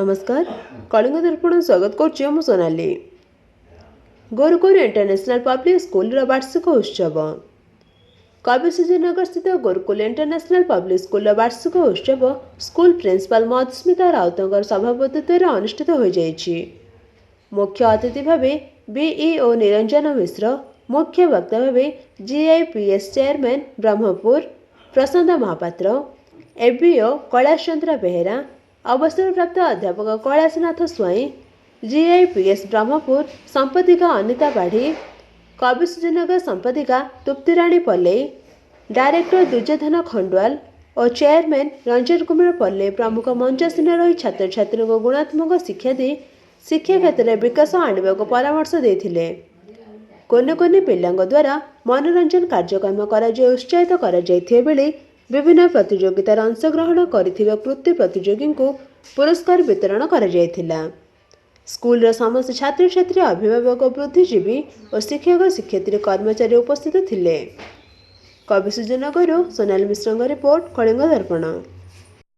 ନମସ୍କାର, କଳିଙ୍ଗ ଦର୍ପଣ ସ୍ୱାଗତ କରୁଛି ମୁଁ ସୋନାଲି। ଗୁରୁକୁଲ ଇଣ୍ଟରନ୍ୟାସନାଲ ପବ୍ଲିକ ସ୍କୁଲର ବାର୍ଷିକ ଉତ୍ସବ। କବିସୂର୍ଯ୍ୟନଗର ସ୍ଥିତ ଗୁରୁକୁଲ ଇଣ୍ଟରନ୍ୟାସନାଲ ପବ୍ଲିକ ସ୍କୁଲର ବାର୍ଷିକ ଉତ୍ସବ ସ୍କୁଲ ପ୍ରିନ୍ସିପାଲ ମଧୁସ୍ମିତା ରାଉତଙ୍କର ସଭାପତିତ୍ୱରେ ଅନୁଷ୍ଠିତ ହୋଇଯାଇଛି। ମୁଖ୍ୟ ଅତିଥି ଭାବେ ବିଇଓ ନିରଞ୍ଜନ ମିଶ୍ର, ମୁଖ୍ୟ ବକ୍ତା ଭାବେ ଜିଆଇପିଏସ୍ ଚେୟାରମ୍ୟାନ୍ ବ୍ରହ୍ମପୁର ପ୍ରଶାନ୍ତ ମହାପାତ୍ର, ଏବିଓ କୈଳାସ ଚନ୍ଦ୍ର ବେହେରା, ଅବସରପ୍ରାପ୍ତ ଅଧ୍ୟାପକ କୈଳାସନାଥ ସ୍ୱାଇଁ, ଜିଆଇପିଏସ୍ ବ୍ରହ୍ମପୁର ସମ୍ପାଦିକା ଅନିତା ପାଢ଼ୀ, କବିସୂର୍ଯ୍ୟନଗର ସମ୍ପାଦିକା ତୃପ୍ତିରାଣୀ ପଲେଇ, ଡାଇରେକ୍ଟର ଦୁର୍ଯ୍ୟୋଧନ ଖଣ୍ଡୁଆଲ ଓ ଚେୟାରମ୍ୟାନ୍ ରଞ୍ଜନ କୁମାର ପଲେଇ ପ୍ରମୁଖ ମଞ୍ଚାସୀନ ରହି ଛାତ୍ରଛାତ୍ରୀଙ୍କୁ ଗୁଣାତ୍ମକ ଶିକ୍ଷା ଦେଇ ଶିକ୍ଷା କ୍ଷେତ୍ରରେ ବିକାଶ ଆଣିବାକୁ ପରାମର୍ଶ ଦେଇଥିଲେ। କୁନି କୁନି ପିଲାଙ୍କ ଦ୍ୱାରା ମନୋରଞ୍ଜନ କାର୍ଯ୍ୟକ୍ରମ କରାଯାଇ ଉତ୍ସାହିତ କରାଯାଇଥିବା ବେଳେ ବିଭିନ୍ନ ପ୍ରତିଯୋଗିତାରେ ଅଂଶଗ୍ରହଣ କରିଥିବା କୃତି ପ୍ରତିଯୋଗୀଙ୍କୁ ପୁରସ୍କାର ବିତରଣ କରାଯାଇଥିଲା। ସ୍କୁଲର ସମସ୍ତ ଛାତ୍ରଛାତ୍ରୀ, ଅଭିଭାବକ, ବୁଦ୍ଧିଜୀବୀ ଓ ଶିକ୍ଷକ ଶିକ୍ଷୟିତ୍ରୀ, କର୍ମଚାରୀ ଉପସ୍ଥିତ ଥିଲେ। କବିସୂର୍ଯ୍ୟନଗରରୁ ସୋନାଲି ମିଶ୍ରଙ୍କ ରିପୋର୍ଟ, କଳିଙ୍ଗ ଦର୍ପଣ।